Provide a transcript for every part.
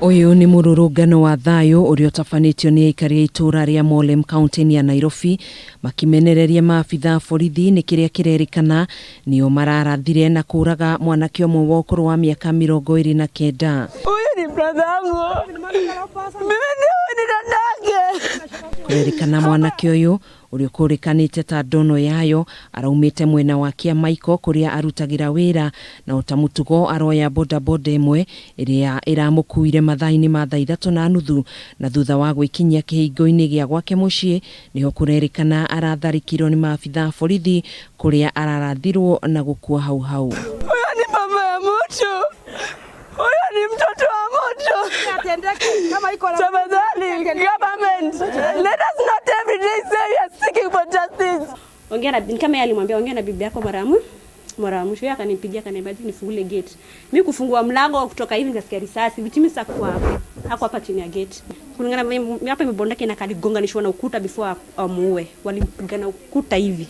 Ũyũ nĩ mũrũrũngano wa thayũ ũrĩa ũtabanĩtio nĩ aikari a itũũra rĩa Mowlem kaunti-inĩ ya Nairobi makĩmenereria maabitha a borithi nĩ kĩrĩa kĩrerĩkana nĩo mararathire na kũraga mwanake ũmwe wa ũkũrũ wa mĩaka 29. Huyu ni brother yangu. Mimi ni huyu ni dadake. Kũrerĩkana mwanake ũyũ ũrĩa ũkũrĩkanĩte ta Ndono Yayo araumĩte mwena wa Kĩamaiko kũrĩa arutagĩra wĩra na ota mũtugo aroya bodaboda ĩmwe ĩrĩa ĩramũkuire mathaa-inĩ ma thaa ithatũ na nuthu na thutha wa gwĩkinyia kĩhingo-inĩ gĩa gwake mũciĩ nĩho kũrerĩkana aratharĩkĩirwo nĩ maabitha a borithi kũrĩa ararathirwo na gũkua hau hau. Huyo ni mama ya mtu. Huyo ni mtoto wa mtu. Tafadhali, government, let us not every day say we are seeking for justice. Ongea na ni kama yeye alimwambia ongea na bibi yako mara ya mwisho. Yeye akanipigia akaniambia nifungule gate. Mimi kufungua mlango kutoka hivi nikasikia risasi. Which means hakuwa hapa. Hakuwa hapa chini ya gate. Kulingana na hapa imebondeka na kaligonganishwa na ukuta before amuue. Walimpiga na ukuta hivi.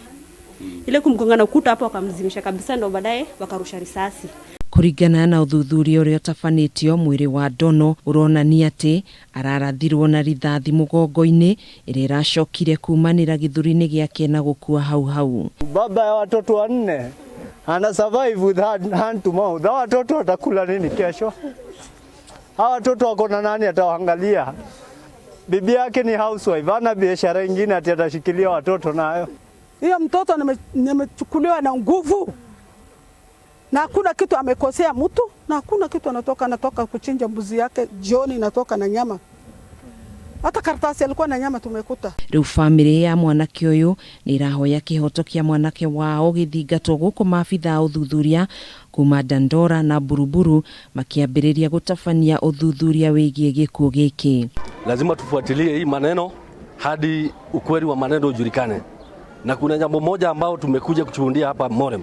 Ile kumgonga na ukuta hapo wakamzimisha kabisa, ndo baadaye wakarusha risasi. Kũringana na ũthuthuria ũrĩa ũtabanĩtio mwĩrĩ wa Ndono ũronania atĩ ararathirwo na rithathi mũgongo-inĩ ĩrĩa ĩracokire kumanĩra gĩthũri-inĩ gĩake na gũkua hau hau. Baba ya watoto wanne ana survive with hand, hand to mouth. Hawa watoto watakula nini kesho? Hawa watoto wako na nani atawaangalia? Bibi yake ni housewife, hana biashara ingine ati atashikilia watoto nayo. Hiyo mtoto nimechukuliwa na nguvu na hakuna kitu amekosea mtu, na hakuna kitu anatoka kuchinja mbuzi yake jioni, natoka na nyama, hata karatasi alikuwa na nyama tumekuta. Rĩu bamĩrĩ ya mwanake ũyũ nĩ ĩrahoya kĩhoto kĩa mwanake wao gĩthingatwo gũkũ maabitha a ũthuthuria kuma Dandora na Buruburu makĩambĩrĩria gũtabania ũthuthuria wĩgiĩ gĩkuũ gĩkĩ. Lazima tufuatilie hii maneno hadi ukweli wa maneno ujulikane, na kuna jambo moja ambao tumekuja kushuhudia hapa Mowlem,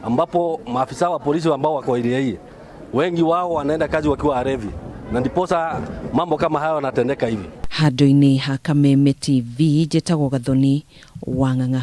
ambapo maafisa wa polisi ambao wako area hii wengi wao wanaenda kazi wakiwa walevi, na ndiposa mambo kama hayo yanatendeka hivi. Handũ-inĩ ha Kameme TV njĩtagwo Gathoni Wang'ang'a.